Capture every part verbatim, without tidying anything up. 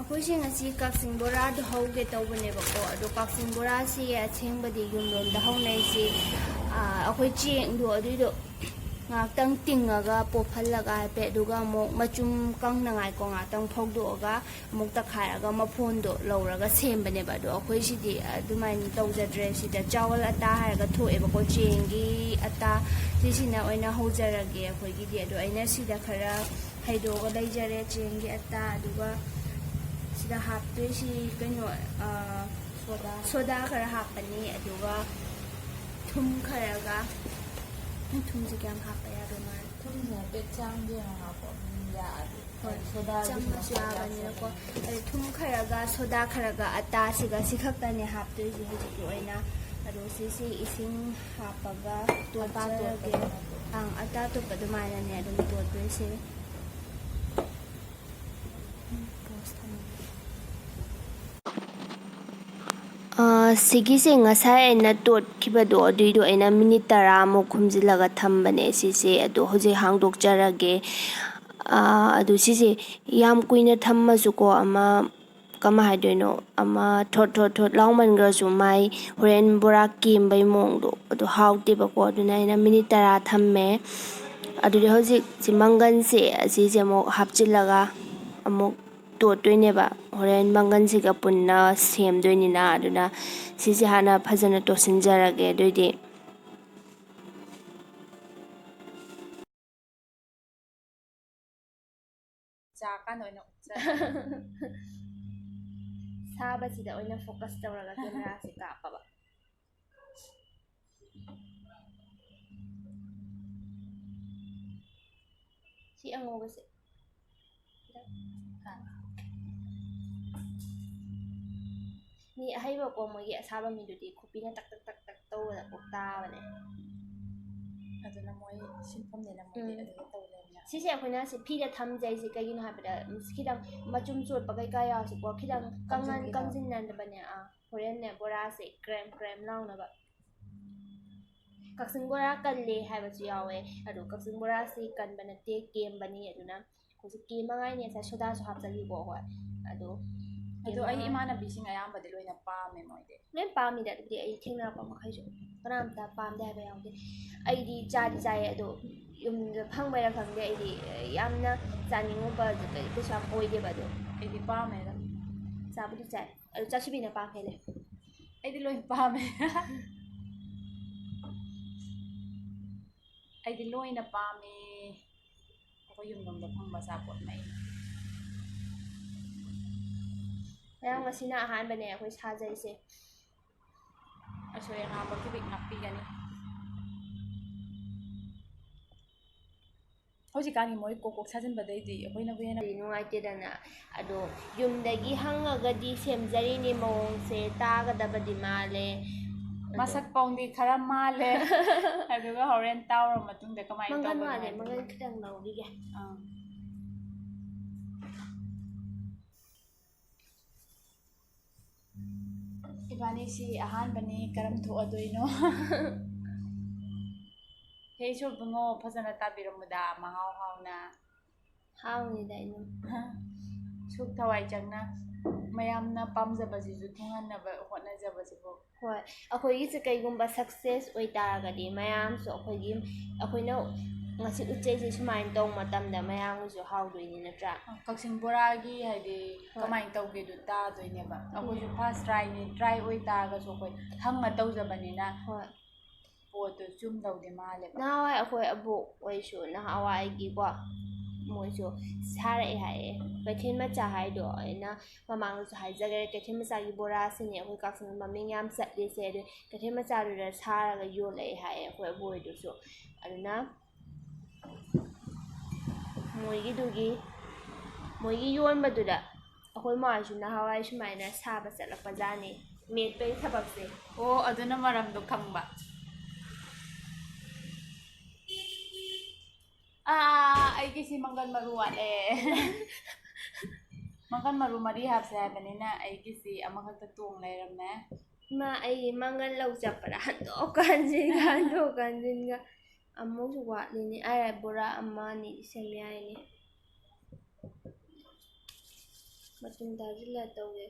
ꯑꯩꯈꯣꯏꯁꯦ ꯉꯁꯤ ꯀꯛꯆꯤꯡ ꯕꯣꯔꯥꯗꯣ ꯍꯧꯒꯦ ꯇꯧꯕꯅꯦꯕꯀꯣ꯫ ꯑꯗꯣ ꯀꯛꯆꯤꯡ ꯕꯣꯔꯥꯁꯤ ꯑꯁꯦꯡꯕꯗꯤ ꯌꯨꯝꯂꯣꯝꯗ ꯍꯧꯅꯩꯁꯤ, ꯑꯥ, ꯑꯩꯈꯣꯏ ꯆꯦꯡꯗꯣ ꯑꯗꯨꯏꯗꯣ ꯉꯥꯏꯍꯥꯛꯇꯪ ꯇꯤꯡꯉꯒ ꯄꯣꯞꯍꯜꯂꯒ ꯍꯥꯏꯐꯦꯠ, ꯑꯗꯨꯒ ꯑꯃꯨꯛ ꯃꯆꯨꯝ ꯀꯪꯅꯉꯥꯏꯀꯣ ꯉꯥꯏꯍꯥꯛꯇꯪ ꯐꯧꯗꯣꯛꯑꯒ ꯑꯃꯨꯛ ꯇꯛꯈꯥꯏꯔꯒ ꯃꯐꯣꯟꯗꯣ ꯂꯧꯔꯒ ꯁꯦꯝꯕꯅꯦꯕ꯫ ꯑꯗꯣ ꯑꯩꯈꯣꯏ ꯁꯤꯗꯤ ꯑꯗꯨꯃꯥꯏꯅ ꯇꯧꯖꯗ꯭ꯔꯦ꯫ ꯁꯤꯗ ꯆꯥꯋꯜ ꯑꯇꯥ ꯍꯥꯏꯔꯒ ꯊꯣꯛꯑꯦꯕꯀꯣ, ꯆꯦꯡꯒꯤ ꯑꯇꯥ, ꯁꯤꯁꯤꯅ ꯑꯣꯏꯅ ꯍꯧꯖꯔꯒꯦ ꯑꯩꯈꯣꯏꯒꯤꯗꯤ꯫ ꯑꯗꯣ ꯑꯩꯅ ꯁꯤꯗ ꯈꯔ ꯍꯩꯗꯣꯛꯑꯒ ꯂꯩꯖꯔꯦ ꯆꯦꯡꯒꯤ ꯑꯇꯥ꯫ ꯑꯗꯨꯒ ꯁꯤꯗ ꯍꯥꯞꯇꯣꯏꯁꯤ ꯀꯩꯅꯣ, ꯑ, ꯁꯣꯗꯥ꯫ ꯁꯣꯗꯥ ꯈꯔ ꯍꯥꯞꯄꯅꯤ, ꯑꯗꯨꯒ ꯊꯨꯝ ꯈꯔꯒ, ꯊꯨꯝꯁꯤ ꯀꯌꯥꯝ ꯍꯥꯞꯄ ꯌꯥꯗꯣꯏ ꯃꯥꯜꯂꯦ? ꯊꯨꯝꯁꯦ ꯍꯥꯏꯐꯦꯠ ꯆꯥꯡ ꯌꯦꯡꯉꯒ ꯍꯥꯞꯄꯣ, ꯑꯗꯨꯝ ꯌꯥꯛꯑꯗꯤ꯫ ꯍꯣꯏ, ꯍꯥꯏꯗꯤ ꯁꯣꯗꯥꯒꯤ ꯆꯥꯃꯁ ꯃꯁꯥ ꯌꯥꯕꯅꯤꯅꯀꯣ꯫ ꯌꯥꯛꯄꯅꯤꯅ꯫ ꯑꯗꯩ ꯊꯨꯝ ꯈꯔꯒ ꯁꯣꯗꯥ ꯈꯔꯒ ꯑꯇꯥꯁꯤꯒ ꯁꯤ ꯈꯛꯇꯅꯦ ꯍꯥꯞꯇꯣꯏꯁꯦ ꯍꯧꯖꯤꯛꯀꯤ ꯑꯣꯏꯅ꯫ ꯑꯗꯣ ꯁꯤꯁꯤ ꯏꯁꯤꯡ ꯍꯥꯞꯄꯒ ꯑꯇꯥ ꯇꯣꯠꯆꯔꯒꯦ꯫ ꯇꯣꯠꯄꯗꯧꯅ ꯇꯣꯠ꯫ ꯑꯪ, ꯑꯇꯥ ꯇꯣꯠꯄ ꯑꯗꯨꯃꯥꯏꯅꯅꯦ ꯑꯗꯨꯝ ꯇꯣꯠꯇꯣꯏꯁꯦ꯫ ꯑꯥ, ꯁꯤꯒꯤꯁꯦ ꯉꯁꯥꯏ ꯑꯩꯅ ꯇꯣꯠꯈꯤꯕꯗꯣ, ꯑꯗꯨꯏꯗꯣ ꯑꯩꯅ ꯃꯤꯅꯤꯠ ꯇꯔꯥꯃꯨꯛ ꯈꯨꯝꯖꯤꯜꯂꯒ ꯊꯝꯕꯅꯦ ꯁꯤꯁꯦ꯫ ꯑꯗꯣ ꯍꯧꯖꯤꯛ ꯍꯥꯡꯗꯣꯛꯆꯔꯒꯦ꯫ ꯑꯥ, ꯑꯗꯨ ꯁꯤꯁꯦ ꯌꯥꯝ ꯀꯨꯏꯅ ꯊꯝꯃꯁꯨꯀꯣ, ꯑꯃ ꯀꯃꯥꯏ ꯍꯥꯏꯗꯣꯏꯅꯣ, ꯑꯃ ꯊꯣꯠ ꯊꯣꯠ ꯊꯣꯠ ꯂꯥꯎꯃꯟꯈ꯭ꯔꯁꯨ ꯃꯥꯏ ꯍꯣꯔꯦꯟ ꯕꯣꯔꯥ ꯀꯦꯝꯕꯩ ꯃꯑꯣꯡꯗꯣ ꯑꯗꯨ ꯍꯥꯎꯇꯦꯕꯀꯣ꯫ ꯑꯗꯨꯅ ꯑꯩꯅ ꯃꯤꯅꯤꯠ ꯇꯔꯥ ꯊꯝꯃꯦ꯫ ꯑꯗꯨꯗꯤ ꯍꯧꯖꯤꯛ ꯁꯤ ꯃꯪꯒꯟꯁꯦ ꯑꯁꯤꯁꯦ ꯑꯃꯨꯛ ꯍꯥꯞꯆꯤꯜꯂꯒ ꯑꯃꯨꯛ ꯇꯣꯠꯇꯣꯏꯅꯦꯕ꯫ ꯍꯣꯔꯦꯟ ꯃꯪꯒꯟꯁꯤꯒ ꯄꯨꯟꯅ ꯁꯦꯝꯗꯣꯏꯅꯤꯅ꯫ ꯑꯗꯨꯅ ꯁꯤꯁꯦ ꯍꯥꯟꯅ ꯐꯖꯅ ꯇꯣꯠꯁꯤꯟꯖꯔꯒꯦ꯫ ꯑꯗꯨꯏꯗꯤ ꯆꯥꯀꯥꯟꯗ ꯑꯣꯏꯅ ꯎꯠꯆꯔꯦ꯫ ꯁꯥꯕꯁꯤꯗ ꯑꯣꯏꯅ ꯐꯣꯀꯁ ꯇꯧꯔꯒ ꯀꯦꯃꯦꯔꯥꯁꯦ ꯀꯥꯞꯄꯕ꯫ ꯁꯤ ꯑꯉꯧꯕꯁꯦ꯫ ꯃꯤ ꯑꯍꯩꯕꯀꯣ, ꯃꯣꯏꯒꯤ ꯑꯁꯥꯕ ꯃꯤꯗꯨꯗꯤ ꯈꯨꯕꯤꯅ ꯇꯛ ꯇꯛ ꯇꯛ ꯇꯛ ꯇꯧꯕꯗ ꯀꯣꯛ ꯇꯥꯕꯅꯦ꯫ ꯑꯗꯨꯅ ꯃꯣꯏ ꯁꯤꯟꯐꯝꯅꯤꯅ ꯃꯣꯏꯗꯤ ꯎꯝ꯫ ꯑꯗꯨꯗ ꯇꯧ ꯂꯩꯔꯦ꯫ ꯁꯤꯁꯦ ꯑꯩꯈꯣꯏꯅ ꯁꯤ ꯐꯤꯗ ꯊꯝꯖꯩꯁꯦ ꯀꯩꯒꯤꯅꯣ ꯍꯥꯏꯕꯗ, ꯎꯝ, ꯈꯤꯇꯪ ꯃꯆꯨꯝ ꯆꯣꯠꯄ ꯀꯩꯀꯥ ꯌꯥꯎꯔꯁꯨꯀꯣ, ꯈꯤꯇꯪ ꯀꯪꯍꯟ-, ꯀꯪꯁꯤꯟꯈꯤꯅꯕ꯫ ꯀꯪꯁꯤꯟꯅꯗꯕꯅꯦ꯫ ꯑꯥ, ꯍꯣꯔꯦꯟꯅꯦ ꯕꯣꯔꯥꯁꯦ ꯀ꯭ꯔꯦꯝ ꯀ꯭ꯔꯦꯝ ꯂꯥꯎꯅꯕ꯫ ꯀꯛꯆꯤꯡ ꯕꯣꯔꯥ ꯀꯜꯂꯦ ꯍꯥꯏꯕꯁꯨ ꯌꯥꯎꯋꯦ꯫ ꯑꯗꯣ ꯀꯛꯆꯤꯡ ꯕꯣꯔꯥꯁꯤ ꯀꯟꯕ ꯅꯠꯇꯦ, ꯀꯦꯝꯕꯅꯤ꯫ ꯑꯗꯨꯅ ꯑꯩꯈꯣꯏꯁꯦ ꯀꯦꯝꯃꯉꯥꯏꯅꯦ꯫ ꯉꯁꯥꯏ ꯁꯣꯗꯥꯁꯨ ꯍꯥꯞꯆꯜꯂꯤꯀꯣ ꯑꯩꯈꯣꯏ꯫ ꯑꯗꯣ ꯑꯗꯣ ꯑꯩ ꯏꯃꯥꯟꯅꯕꯤꯁꯤꯡ ꯑꯌꯥꯝꯕꯗꯤ ꯂꯣꯏꯅ ꯄꯥꯝꯃꯦ ꯃꯣꯏꯗꯤ꯫ ꯂꯣꯏ ꯄꯥꯝꯃꯤꯗ, ꯑꯗꯨꯕꯨꯗꯤ ꯑꯩ ꯊꯦꯡꯅꯔꯛꯄ ꯃꯈꯩꯁꯨ ꯀꯅꯥꯝꯇ ꯄꯥꯝꯗꯦ ꯍꯥꯏꯕ ꯌꯥꯎꯗꯦ꯫ ꯑꯩꯗꯤ ꯆꯥꯗꯤ ꯆꯥꯏꯌꯦ, ꯑꯗꯣ ꯌꯨꯝꯗ ꯐꯪꯕꯩꯔꯥ ꯈꯪꯗꯦ, ꯑꯩꯗꯤ ꯌꯥꯝꯅ ꯆꯥꯅꯤꯡꯉꯨꯕ ꯀꯩꯁꯨ ꯌꯥꯝ ꯑꯣꯏꯗꯦꯕ꯫ ꯑꯗꯣ ꯑꯩꯗꯤ ꯄꯥꯝꯃꯦꯗ꯫ ꯆꯥꯕꯨꯗꯤ ꯆꯥꯏ, ꯑꯗꯣ ꯆꯥꯁꯨꯕꯤꯅ ꯄꯥꯝ ꯍꯦꯜꯂꯦ꯫ ꯑꯩꯗꯤ ꯂꯣꯏ ꯄꯥꯝꯃꯦ꯫ ꯑꯩꯗꯤ ꯂꯣꯏꯅ ꯄꯥꯝꯃꯦ꯫ ꯑꯩꯈꯣꯏ ꯌꯨꯝꯂꯣꯝꯗ ꯐꯪꯕ ꯑꯆꯥꯄꯣꯠ ꯃꯩ꯫ ꯃꯌꯥꯝ, ꯉꯁꯤꯅ ꯑꯍꯥꯟꯕꯅꯦ ꯑꯩꯈꯣꯏ ꯁꯥꯖꯩꯁꯦ꯫ ꯑꯁꯣꯏ ꯑꯉꯥꯝꯕ ꯈꯨꯗꯤꯡ ꯉꯥꯛꯄꯤꯒꯅꯤ꯫ ꯍꯧꯖꯤꯛꯀꯥꯟꯒꯤ ꯃꯣꯏ ꯀꯣꯛ ꯀꯣꯛ ꯁꯥꯖꯤꯟꯕꯗꯩꯗꯤ ꯑꯩꯈꯣꯏꯅꯕꯨ ꯍꯦꯟꯅ ꯅꯨꯡꯉꯥꯏꯇꯦꯗꯅ꯫ ꯑꯗꯣ ꯌꯨꯝꯗꯒꯤ ꯍꯪꯉꯒꯗꯤ ꯁꯦꯝꯖꯔꯤꯅꯦ, ꯃꯑꯣꯡꯁꯦ ꯇꯥꯒꯗꯕꯗꯤ ꯃꯥꯜꯂꯦ꯫ ꯑꯗꯣ ꯃꯁꯛ ꯄꯥꯎꯗꯤ ꯈꯔ ꯃꯥꯜꯂꯦ꯫ ꯑꯗꯨꯒ ꯍꯣꯔꯦꯟ ꯇꯥꯎꯔ ꯃꯇꯨꯡꯗ ꯀꯃꯥꯏꯅ ꯃꯪꯒꯟ ꯇꯧꯕꯅꯣ ꯃꯥꯜꯂꯦ, ꯍꯥꯏꯕꯗꯣ꯫ ꯃꯪꯒꯟ ꯈꯤꯇꯪ ꯂꯧꯈꯤꯒꯦ꯫ ꯑꯥ꯫ ꯏꯕꯥꯅꯤꯁꯤ ꯑꯍꯥꯟꯕꯅꯤ, ꯀꯔꯝ ꯊꯣꯛꯑꯗꯣꯏꯅꯣ? ꯍꯦ ꯏꯁꯣꯔ ꯏꯕꯨꯡꯉꯣ, ꯐꯖꯅ ꯇꯥꯕꯤꯔꯝꯃꯨꯗ, ꯃꯍꯥꯎ ꯍꯥꯎꯅ꯫ ꯍꯥꯎꯅꯤꯗ ꯑꯩꯅ꯫ ꯁꯨꯛ ꯊꯋꯥꯏ ꯆꯪꯅ ꯃꯌꯥꯝꯅ ꯄꯥꯝꯖꯕꯁꯤꯁꯨ ꯊꯨꯡꯍꯟꯅꯕ ꯍꯣꯠꯅꯖꯕꯁꯤꯕꯨ꯫ ꯍꯣꯏ, ꯑꯩꯈꯣꯏꯒꯤꯁꯦ ꯀꯩꯒꯨꯝꯕ success ꯑꯣꯏꯇꯥꯔꯒꯗꯤ ꯃꯌꯥꯝꯁꯨ ꯑꯩꯈꯣꯏꯒꯤ, ꯑꯩꯈꯣꯏꯅ ꯉꯁꯤ ꯎꯠꯆꯩꯁꯦ ꯁꯨꯃꯥꯏꯅ ꯇꯧꯕ ꯃꯇꯝꯗ ꯃꯌꯥꯝꯒꯤꯁꯨ ꯍꯥꯎꯗꯣꯏꯅꯤ, ꯅꯠꯇ꯭ꯔꯥ? ꯀꯛꯆꯤꯡ ꯕꯣꯔꯥꯒꯤ ꯍꯥꯏꯗꯤ ꯍꯣꯏ꯫ ꯀꯃꯥꯏꯅ ꯇꯧꯒꯦꯗꯨ ꯇꯥꯗꯣꯏꯅꯦꯕ꯫ ꯑꯩꯈꯣꯏꯁꯨ first tryꯅꯤ, try ꯑꯣꯏꯇꯥꯔꯒꯁꯨ ꯑꯩꯈꯣꯏ ꯍꯪꯉ ꯇꯧꯖꯕꯅꯤꯅ ꯍꯣꯏ꯫ ꯄꯣꯠꯇꯨ ꯆꯨꯝꯗꯧꯗꯤ ꯃꯥꯜꯂꯦꯕ꯫ ꯅꯍꯥꯟꯋꯥꯏ ꯑꯩꯈꯣꯏ ꯑꯕꯣꯛ ꯍꯣꯏꯁꯨ ꯅꯍꯥꯟꯋꯥꯏꯒꯤꯀꯣ, ꯃꯣꯏꯁꯨ ꯁꯥꯔꯛꯑꯦ ꯍꯥꯏꯌꯦ꯫ ꯀꯩꯊꯦꯜ ꯃꯆꯥ ꯍꯥꯏꯗꯣ ꯑꯩꯅ ꯃꯃꯥꯡꯗꯁꯨ ꯍꯥꯏꯖꯈꯔꯦ, ꯀꯩꯊꯦꯜ ꯃꯆꯥꯒꯤ ꯕꯣꯔꯥꯁꯤꯅꯦ ꯑꯩꯈꯣꯏ ꯀꯛꯆꯤꯡꯗ ꯃꯃꯤꯡ ꯌꯥꯝ ꯆꯠꯂꯤꯁꯦ꯫ ꯑꯗꯨ ꯀꯩꯊꯦꯜ ꯃꯆꯥꯗꯨꯗ ꯁꯥꯔꯒ ꯌꯣꯜꯂꯛꯑꯦ ꯍꯥꯏꯌꯦ ꯑꯩꯈꯣꯏ ꯑꯕꯣꯏꯗꯨꯁꯨ꯫ ꯑꯗꯨꯅ ꯃꯣꯏꯒꯤꯗꯨꯒꯤ, ꯃꯣꯏꯒꯤ ꯌꯣꯟꯕꯗꯨꯗ ꯑꯩꯈꯣꯏ ꯃꯥꯁꯨ ꯅꯍꯥꯟꯋꯥꯏ ꯁꯨꯃꯥꯏꯅ ꯁꯥꯕ ꯆꯠꯂꯛꯄ ꯖꯥꯠꯅꯤ, ꯃꯦꯠꯄꯩ ꯊꯕꯛꯁꯦ꯫ ꯑꯣ, ꯑꯗꯨꯅ ꯃꯔꯝꯗꯣ ꯈꯪꯕ꯫ ꯑꯥ, ꯑꯩꯒꯤꯁꯤ ꯃꯪꯒꯟ ꯃꯔꯨ ꯋꯥꯠꯂꯦ꯫ ꯃꯪꯒꯟ ꯃꯔꯨ ꯃꯔꯤ ꯍꯥꯞꯁꯦ ꯍꯥꯏꯕꯅꯤꯅ ꯑꯩꯒꯤꯁꯤ ꯑꯃꯈꯛꯇ ꯇꯣꯡ ꯂꯩꯔꯝꯃꯦ꯫ ꯏꯃꯥ, ꯑꯩ ꯃꯪꯒꯟ ꯂꯧ ꯆꯠꯄꯗ ꯍꯟꯗꯣꯛ ꯍꯟꯖꯤꯟꯒ, ꯍꯟꯗꯣꯛ ꯍꯟꯖꯤꯟꯒ ꯑꯃꯨꯛꯁꯨ ꯋꯥꯠꯂꯤꯅꯦ꯫ ꯑꯩ ꯕꯣꯔꯥ ꯑꯃ ꯑꯅꯤ ꯁꯦꯝ ꯌꯥꯏꯅꯦ꯫ ꯃꯇꯨꯝ ꯇꯥꯁꯤꯜꯂ ꯇꯧꯔꯦ꯫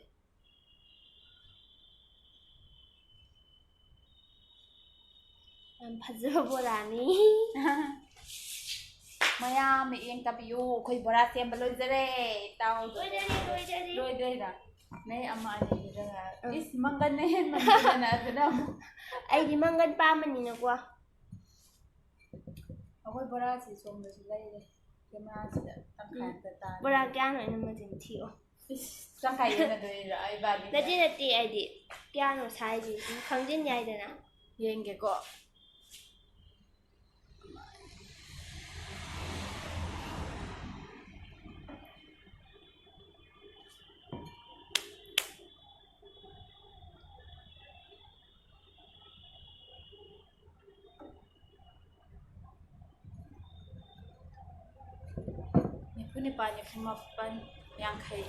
ꯌꯥꯝ ꯐꯖꯕ ꯕꯣꯔꯥꯅꯤ꯫ ꯃꯌꯥꯝ ꯃꯤꯠꯌꯦꯡ ꯇꯥꯕꯤꯌꯨ, ꯑꯩꯈꯣꯏ ꯕꯣꯔꯥ ꯁꯦꯝꯕ ꯂꯣꯏꯖꯔꯦ꯫ ꯇꯥꯎꯗꯣ꯫ ꯂꯣꯏꯖꯔꯦ, ꯂꯣꯏꯖꯔꯦ꯫ ꯂꯣꯏꯗꯣꯏꯔꯥ? ꯅꯦ ꯑꯃ ꯑꯅꯤꯗꯨꯗ ꯉꯥꯏꯔꯦ꯫ ꯎꯝ꯫ ꯏꯁ, ꯃꯪꯒꯟꯅ ꯍꯦꯟꯃꯟꯗꯅ ꯑꯗꯨꯅ ꯑꯃꯨꯛ꯫ ꯑꯩꯗꯤ ꯃꯪꯒꯟ ꯄꯥꯝꯕꯅꯤꯅꯀꯣ꯫ ꯑꯩꯈꯣꯏ ꯕꯣꯔꯥꯁꯤ ꯁꯣꯝꯗꯁꯨ ꯂꯩꯔꯦ꯫ ꯀꯦꯃꯦꯔꯥꯁꯤꯗ ꯇꯪꯈꯥꯏ ꯎꯝ꯫ ꯑꯝꯇ ꯇꯥꯔꯦ꯫ ꯕꯣꯔꯥ ꯀꯌꯥꯅꯣ ꯑꯩꯅ ꯃꯁꯤꯡ ꯊꯤꯌꯣ꯫ ꯏꯁ, ꯇꯪꯈꯥꯏ ꯌꯦꯟꯅꯗꯣꯏꯔꯥ ꯏꯕꯥꯅꯤꯁꯦ? ꯅꯠꯇꯦ, ꯅꯠꯇꯦ, ꯑꯩꯗꯤ ꯀꯌꯥꯅꯣ ꯁꯥꯏꯁꯤ ꯁꯨꯝ ꯈꯪꯖꯤꯟ ꯌꯥꯏꯗꯅ꯫ ꯌꯦꯡꯒꯦꯀꯣ꯫ ꯅꯤꯐꯨ ꯅꯤꯄꯥꯜ, ꯅꯤꯐꯨ ꯃꯥꯄꯟ, ꯌꯥꯡꯈꯩ꯫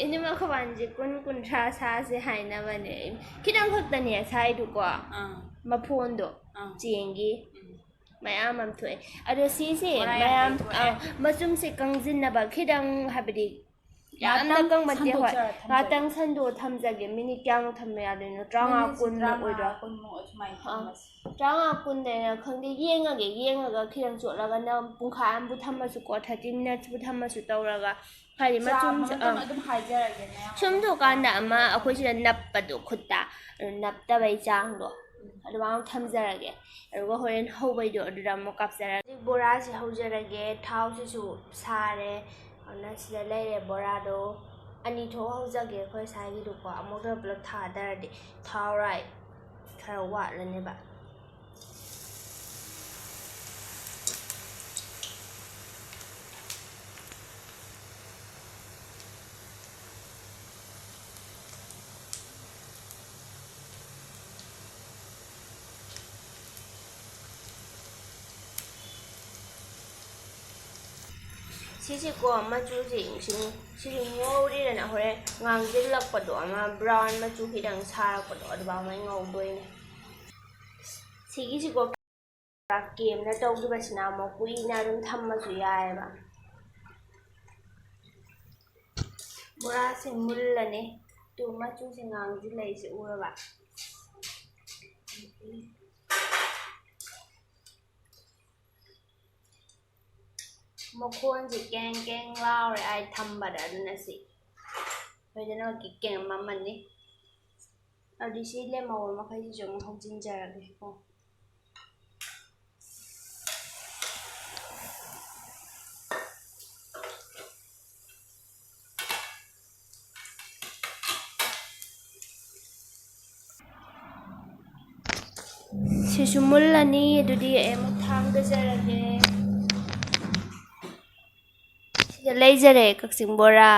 ꯏꯅꯝꯃ ꯈꯣꯏꯕꯥꯟꯁꯦ ꯀꯨꯟ, ꯀꯨꯟꯊ꯭ꯔꯥ ꯁꯥꯁꯦ ꯍꯥꯏꯅꯕꯅꯦ꯫ ꯈꯤꯇꯪ ꯈꯛꯇꯅꯦ ꯁꯥꯏꯗꯨꯀꯣ꯫ ꯑꯥ꯫ ꯃꯐꯣꯟꯗꯣ ꯑꯥ꯫ ꯆꯦꯡꯒꯤ ꯎꯝ꯫ ꯃꯌꯥꯝ ꯑꯃ ꯊꯣꯛꯑꯦ꯫ ꯑꯗꯣ ꯁꯤꯁꯦ ꯕꯣꯔꯥ ꯃꯌꯥꯝ, ꯌꯥꯡꯈꯩ ꯊꯣꯛꯑꯦ꯫ ꯑꯥ, ꯃꯆꯨꯝꯁꯦ ꯀꯪꯁꯤꯟꯅꯕ ꯈꯤꯇꯪ, ꯍꯥꯏꯕꯗꯤ ꯌꯥꯝꯅ ꯉꯥꯛꯇꯪ ꯀꯪꯕ ꯅꯠꯇꯦ, ꯍꯣꯏ꯫ ꯁꯟꯗꯣꯛꯆꯔ ꯊꯝꯖꯒꯦ꯫ ꯉꯥꯛꯇꯪ ꯁꯟꯗꯣꯛꯑ ꯊꯝꯖꯒꯦ꯫ ꯃꯤꯅꯤꯠ ꯀꯌꯥꯃꯨꯛ ꯊꯝꯕ ꯌꯥꯗꯣꯏꯅꯣ? ꯇꯔꯥꯃꯉꯥ, ꯃꯤꯅꯤꯠꯁꯦ ꯀꯨꯟꯃꯨꯛ ꯇꯔꯥꯃꯉꯥ, ꯑꯣꯏꯗ꯭ꯔꯣ? ꯀꯨꯟꯃꯨꯛ ꯑꯗꯨꯃꯥꯏꯅ ꯑꯥ꯫ ꯊꯝꯃꯁꯤ꯫ ꯇꯔꯥꯃꯉꯥ, ꯀꯨꯟꯗꯩꯅ ꯈꯪꯗꯦ, ꯌꯦꯡꯉꯒꯦ꯫ ꯌꯦꯡꯉꯒ ꯈꯤꯇꯪ ꯆꯣꯠꯂꯒꯅ ꯄꯨꯡꯈꯥꯏ ꯑꯃꯕꯨ ꯊꯝꯃꯁꯨꯀꯣ, thirty minutesꯄꯨ ꯊꯝꯃꯁꯨ ꯇꯧꯔꯒ, ꯍꯥꯏꯗꯤ ꯆꯥꯕ ꯃꯆꯨꯝ, ꯃꯇꯝ ꯑꯥ꯫ ꯑꯗꯨꯝ ꯍꯥꯏꯖꯔꯒꯦ ꯃꯌꯥꯝ ꯁꯨꯝ ꯑꯗꯨꯝ ꯇꯧꯀꯥꯟꯗ ꯆꯥꯕ ꯑꯃ ꯃꯇꯝ꯫ ꯑꯩꯈꯣꯏ ꯁꯤꯗ ꯅꯞꯄꯗꯣ ꯈꯨꯠꯇ, ꯑꯗꯨ ꯅꯞꯇꯕꯩ ꯆꯥꯡꯗꯣ ꯎꯝ꯫ ꯑꯗꯨꯃꯥꯏꯅ ꯊꯝꯖꯔꯒꯦ꯫ ꯑꯗꯨꯒ ꯍꯣꯔꯦꯟ ꯍꯧꯕꯩꯗꯣ ꯑꯗꯨꯗ ꯑꯃꯨꯛ ꯀꯥꯞꯆꯔꯒꯦ꯫ ꯍꯧꯖꯤꯛ ꯕꯣꯔꯥꯁꯦ ꯍꯧꯖꯔꯒꯦ꯫ ꯊꯥꯎꯁꯤꯁꯨ ꯁꯥꯔꯦ꯫ ꯑꯗꯨꯅ ꯁꯤꯗ ꯂꯩꯔꯦ ꯕꯣꯔꯥꯗꯣ꯫ ꯑꯅꯤ ꯊꯣꯛ ꯍꯧꯖꯒꯦ ꯑꯩꯈꯣꯏ ꯁ꯭ꯋꯥꯏꯒꯤꯗꯨꯀꯣ꯫ ꯑꯃꯨꯛꯇ ꯄꯨꯂꯞ ꯊꯥꯗꯔꯗꯤ ꯊꯥꯎ ꯔꯥꯏ ꯈꯔ ꯋꯥꯠꯂꯅꯦꯕ꯫ ꯁꯤꯁꯤꯀꯣ, ꯃꯆꯨꯁꯤ ꯁꯤ, ꯁꯤꯁꯨ ꯉꯧꯔꯤꯗꯅ, ꯍꯣꯔꯦꯟ ꯉꯥꯡꯁꯤꯜꯂꯛꯄꯗꯣ, ꯑꯃ brown ꯃꯆꯨ ꯈꯤꯇꯪ ꯁꯥꯔꯛꯄꯗꯣ, ꯑꯗꯨꯐꯥꯎꯃꯩ ꯉꯧꯗꯣꯏꯅꯦ꯫ ꯁꯤꯒꯤꯁꯤꯀꯣ, ꯀꯦꯝꯅ ꯇꯧꯈꯤꯕꯁꯤꯅ ꯑꯃꯨꯛ ꯀꯨꯏꯅ ꯑꯗꯨꯝ ꯊꯝꯃꯁꯨ ꯌꯥꯏꯑꯕ꯫ ꯕꯣꯔꯥꯁꯦ ꯃꯨꯜꯂꯅꯤ꯫ ꯇꯨ ꯃꯆꯨꯁꯦ ꯉꯥꯡꯁꯤꯜꯂꯛꯏꯁꯦ ꯎꯔꯕ? ꯃꯈꯣꯟꯁꯦ ꯀꯦꯡ ꯀꯦꯡ ꯂꯥꯎꯔꯦ ꯑꯩ ꯊꯝꯕꯗ, ꯑꯗꯨꯅ ꯁꯤ ꯁꯣꯏꯗꯅꯃꯛꯀꯤ ꯀꯦꯡ ꯑꯃꯅꯤ꯫ ꯑꯗꯨꯗꯤ ꯁꯤ ꯂꯦꯝꯍꯧꯕ ꯃꯈꯩꯁꯤꯁꯨ ꯑꯃꯨꯛ ꯍꯧꯖꯤꯟꯖꯔꯒꯦꯀꯣ꯫ ꯁꯤꯁꯨ ꯃꯨꯜꯂꯅꯤ꯫ ꯑꯗꯨꯗꯤ ꯑꯩ ꯑꯃꯨꯛ ꯊꯥꯡꯗꯖꯔꯒꯦ꯫ ꯁꯤꯗ ꯂꯩꯖꯔꯦ ꯀꯛꯆꯤꯡ ꯕꯣꯔꯥ꯫